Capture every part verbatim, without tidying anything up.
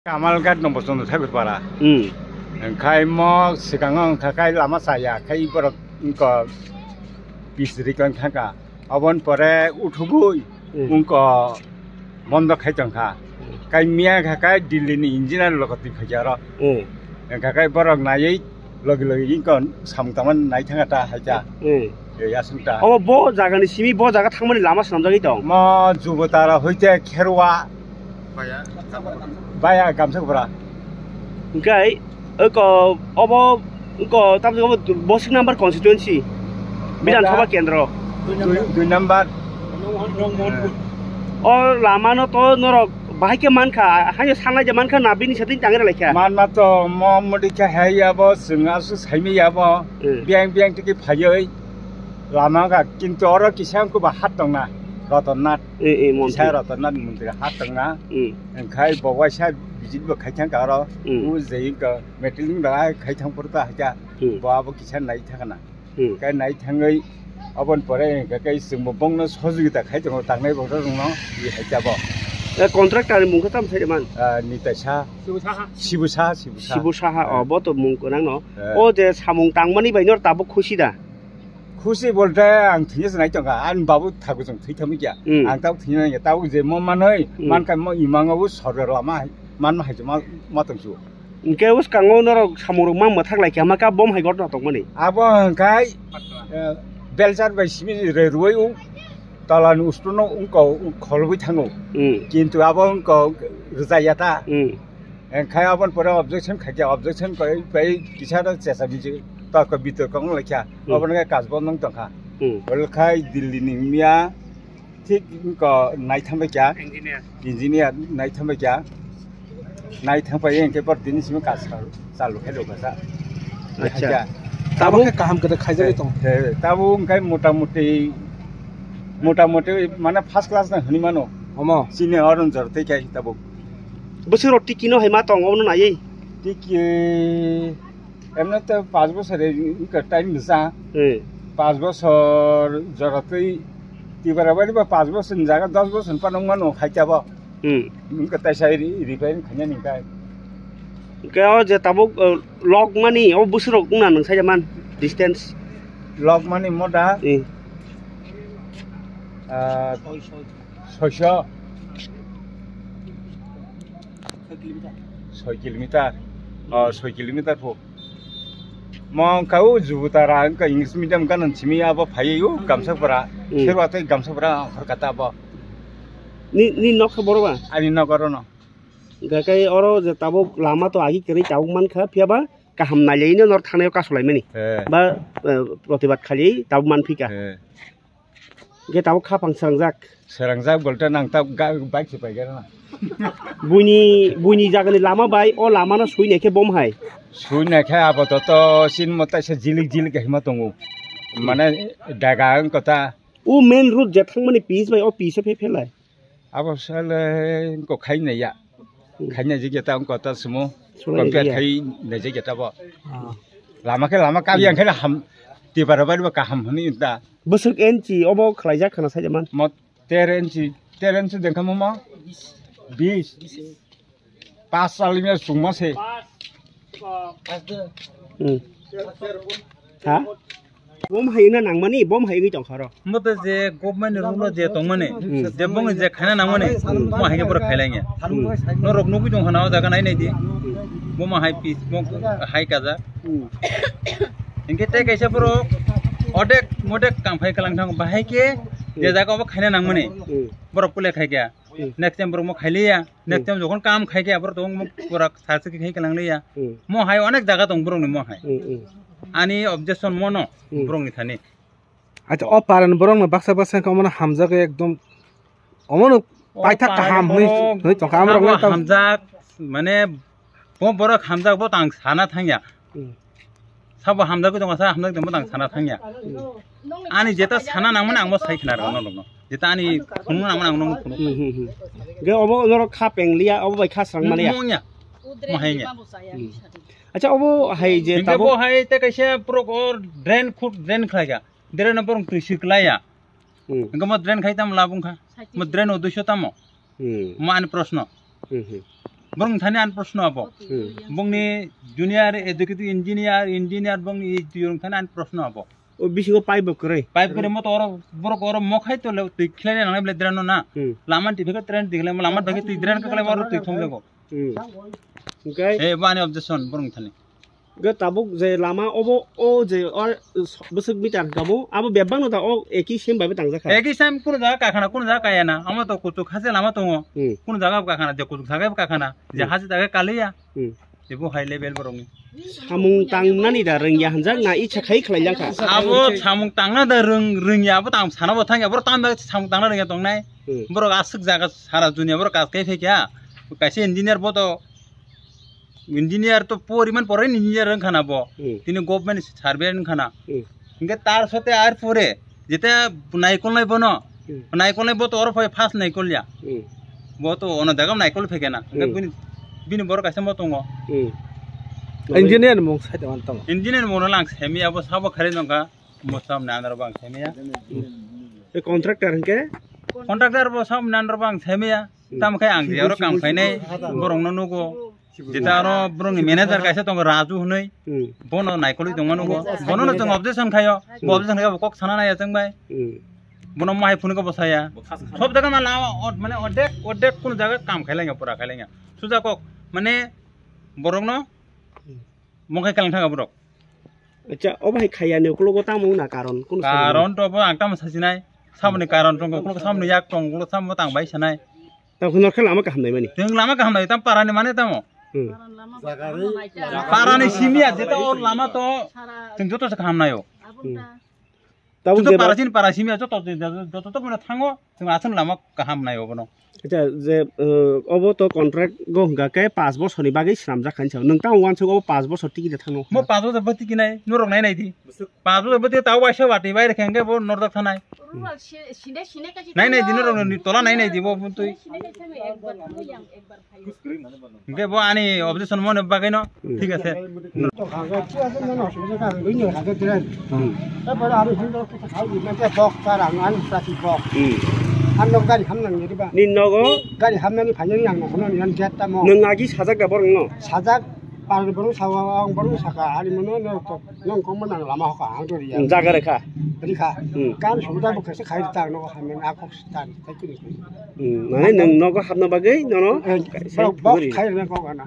Kamalghat no bochondro Thakur para. Hmm. Khai mo sikango wngkha khai lama chaya khai borok wngkha pisri klang thangka. Abon pore uthugui Hmm. wngkha bondo khai tongkha. Hmm. Khai miya kha khai Delhi ni engineer logo twi phaikha ro. Hmm. Wngkha khai borok naiwi logi logi wngkha samung tangma nai thangkha ta hai ta. Hmm. Ei aswk ta. Obo bo jaga ni simi bo jaga thangmani lama swnamjagwi tong. Mo Jubotara hoite Kherwa. Baya Gamsakpura. Hingkai oko obo oko tamni obo bosik number constituency. Bidhan Sabha kendro. Dui, dui number. O lama no to norok bahai khe mankha, haino sanai je mankha na bini satin tangre laikha. Manma to mo modi khe hai abo chwng asu saimi abo. Hmm. Biang biang tiki phayoi lama ga kintu oro kisa ko ba hat tongna Ratan Nath. Eh, eh, montri. Kisa Ratan Nath montri hat tongna. Hmm. Engkhai bo waisa visit bo khai thang karo. Hmm. U jei ka meeting da khai thang purta haja. Hmm. Bo abo kisa nai thangna. Hmm. Kai nai thangoi abon pore engkha kai chwngbo bongno sojogita khai tongo tangnai bongno rungno ye hai jabo. Eh, contractor ni mungkha tam sai man. Ah, Nita Saha. Sibu Saha. Sibu Saha, Sibu Saha. Sibu Saha, oh, bo to mung kwnang no. Eh. O je samung tangmani bai nor tabuk khusi da? Khusi bolte ang thini se nai tongkha, ani babu thaku jong thwi thangwi kya. Hmm. Ang tabuk thini nai, tabuk je mo manoi, Hmm. mankha mo imang o sorkar lama hai, manma hai ma, ma tongsu. Hingke bwskango norok samungrok ma mwthak lai kha, ma ka bom hai gotno tongmani? Abo hwnkhai, eh, belchar bai simi re ruwi u talani ustono wngko kholwi thango. Hmm. Kintu abo wngko rwjaya ta. Hmm. Hwnkhai aboni pore objection khaikhe, objection koi bai kisa da chesa biji torko bitorko wng lai kha. Hmm. Obo hwnkhai kaj bondo wng tongkha. Hmm. Hwnkhai Delhi ni wngya. Thik wngkha naithangbai kha. Engineer. Engineer naithangbai kha. Naithangbai hwnkhe bor tini simi kaam chalu khe rwkha sa. Acha. Acha. Tabuk khe kaham khe khaijagwi tong. He, tabuk hwnkhe mota moti, mota moti mane first class na hwnwi mano. Omo. Chini oron jor tei khai tabuk. Bwswk rok tiki no hai ma tong obono naiwi. Tiki Emne to paanch bosor wngkha time rwsa. Hmm. Paanch bosor jora twi Tipra bari ba paanch bosor ni jaga dos bosor ni phano wngmano khaikya bo. Hmm. Wngkha taisa ri-, repair khaina ni kai. Hwnkhe o je tabuk, uh, lok mani o bwswk rok wngna nwng sai man distance. Lok mani moda. Hmm. Ah, soisho. Soi kilometer. Oh, soi kilometer po. Mo wngkha o Jubotara, wngkha English medium gana simi abo phaiwi o Gamsakpura. Hmm. Kherwa tei Gamsakpura hor kata abo. Ni, ni nok kha boro ba? Ani nok oro no. Ga kai oro je tabuk lama to agi kwrwi tabuk mankha, phiya ba kaham nailaino nor thangnaio kasulaimani. Eh. Ba, eh, protibad khali tabuk manphika. Eh. Ge tabuk khapang srangjak. Srangjak bolte nang ta ga-, bike se paigara na. Buini, buini jagani lama bai, o lama no sui naikhe bom hai. Sui naikhe abo to, to sin mo taisa jilik jilik hima tongo. Mane daga wng kota. O main road je thangmani pitch bai, o pitch o phe phelai. Abo sale ko khai naiya. Hmm. Khaina jigya ta wngkha ta sumo. Sumo compare jigya. Khai na jigya ta bo. Ah. Lama khe lama kab yang khe ham. Tipra bari bo kaham hwnwi ta. Bwswk inchi obo khlaijak khana sai man. Mo ter inchi, ter inchi dengkha mo mo. Bis. Pas sal mi sungma se. Hmm. Ha? Bom hai na nangmani, bom hai wngwi tongkha ro. Mo to je government ni rule o je tongmani, Hmm. je bongni je khaina nangmani, Hmm. mo hai khe borok khailaiya. Hmm. Norok nugwi tongkha na o jaga nai nai di. Hmm. Bo ma hai pis, bo hai kaja. Hmm. Hinkhe tei kaisa borok odek modek kam khai kalang thang, bahai khe je Hmm. jaga obo khaina nangmani, Hmm. borok pule khai khe. Hmm. Next time borok mo khailiya, next Hmm. time jokhon kam khai khe borok tong mo pura sarse khai kalang liya. Hmm. Mo hai onek jaga tong borok ni mo hai. Hmm, hmm. Ani objection mo no Hmm. borok ni thani. Acha, o paran borok no baksa baksa khe omono hamjak ekdom omono O paithak paran kaham hwnwi borok hwnwi tongkha amrok sabo nang tang. Hamjak mane bo borok hamjak bo tang sana thangya. Hmm. Sabo hamjagwi tongkha sa hamjak tongbo tang sana thangya. Hmm. Ani jeta sana nangmani ang bo sai khna rwno rwno. Jeta ani phunukna nangmani ang nokno phunuk. Hmm, hmm, hmm. Ge obo norok kha pengliya, obo bai kha srang maliya. Mungya. Mo hai nya. Hmm. Acha, obo hai je Hinkhe tabo bo hai te kaisa borok o drain khut drain khlaikha. Drain no borok twi sir klaiya. Hmm. Hinkhe mo drain khai tamo labung kha. Mo drain o duiso tamo. Hmm. Mo ani proshno. Hmm, hmm. Borok thani an proshno abo. Hmm. Bongni junior executive engineer, engineer bongni twi rong thani an proshno abo. O bisingo pipe bo kwrwi. Pipe kwrwi moto oro borok oro mokhai to le twi khlai nang le drain no na. Hmm. Lama twi pheka drain twi khlai lama pheka twi drain ka khlai oro twi thom jago. Hmm. Hwnkhe? Eh, bo ani objection borok thani. Hwnkhe tabuk je lama obo o je o bwswk meter hwnkha bo abo bebak no da o eki sim bai tangjak kha. Eki sim kunu jaga kakhana kunu jaga kaya na. Amo to kuchuk hase lama tongo. Hmm. Kunu jaga bo kakhana je kuchuk sagai bo kakhana. Je Hmm. hase jaga kaliya. Hmm. Tebo high level borokni. Samung tangnani da rwngya hanjak na icha khai khlai jang kha. Abo samung tangna da rwng rwngya abo tang sana bo thangya borok tang samung tangna rwngya tongnai. Hmm. Borok aswk jaga sara dunia borok kas kai phaikya. Kaisa engineer bo to engineer to poriman porai engineer wng khana bo. Hmm. Tini government survey wng khana. Hmm. Hingke tar sote ar pore jete naikolnai bono. Hmm. Naikolnai bo to oro phai first naikol ya. Hmm. Bo to ono jaga naikol phekena. Hingke Hmm. bini, bini borok kaisa mo tongo. Hmm. Engineer mung sai tong tong. Engineer mung lang semi abo sabo khare nongka. Mo sam na andar bang semi ya. Hmm. E contractor hingke? Contractor bo sam na andar bang semi ya. Hmm. Tam khai ang je oro kam khainai borok no nugo. Jeta aro borokni manager kaisa tongo Raju hwnwi. Hmm. Bono naikolwi tongmano bo. Bono no chwng objection khaio. Bo Hmm. objection khaio bo kok sana naiya chwng bai. Hmm. Bono mahai phunukgo bo saya. Sob jaga ma lama od-, mane odek, odek kunu jaga kam khailangya, pura khailangya. Suja kok, mane borokno Hmm. mongkhai kalang thangkha borok. Acha, o bai khaiya ni ukologo tamo wngna karon? Kunu Karon to bo ang tamo sasinai. Samoni karon tong, ukolog samoni yak tong, ukolog samo tang bai sanai. Tamo kheno khe lama kaham nai mani. Teng lama kaham nai, tam parani mane tamo. Hmm. Parani simiya, jeta o lama to, teng joto se kaham naio. Hmm. Tamo Joto je para sini para simiya, joto, joto, joto to mane thango, teng asen lama kaham naio bono. Acha, je, eh, obo to contract go hwnkha khe paanch bosorni bagwi swnamjak kha hinwi sao. Nwng tamo uansuk obo paanch bosor tiki de thangno? Mo paanch bosor bo tiki nai, norok nai nai di. Paanch bosor bo tiki tao waisa watwi bai rwkhe hwnkhe bo norjak thanai. Rural si-, sine, sine kaisa Nai nai di thango. Norok ni tola nai nai di bo buntwi. Sine, sine kaisa ekbar thango yang, ekbar thango. Hwnkhe bo ani objection mone bagwi no, Hmm. thik ase. To kha, kha, thik ase, nono osubida kha, buino kha, kha, kha. Hmm. Tarpore aro hindu Ang bok chara, ang, ang traffic bok. Hmm. Ang nok gari ham nang nini ba? Nini nogo? Gari ham nani phai nani ang nogo nani ang gate tamo. Nwng agi sajak da borok no? Sajak, par borok sawa, ang borok saka, ani mono no to, nong kong mo nang lama hoka, ang to riya. Hmm, jaga rekha. Rikha. Hmm. Kan suda bo kese khai ta no ham nang akok stan, tai kuni. Hmm, mane nwng nogo hamna bagwi nono? Eh, kaisa bok, bok buri. Khai na kok ana.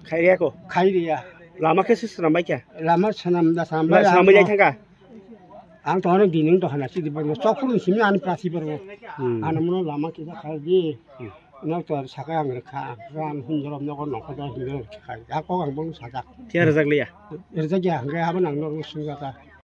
Khai riya ko? Khai riya. Lama khe se swnam bai kha? Lama swnam da swnam Ba bai swnam bai ang thangkha? Ang to hano dining to hana sidi borno chokfru simi ani prasi borno. Hmm. Ano mono lama kisa kha di. Hmm. Nok to saka ang rekha. Ran hunjorom nogo nokho da hinjo kha. Ya ko ang bong sajak. Tiya rajak liya. Rajak ya hangke abo nang nok sunga ta.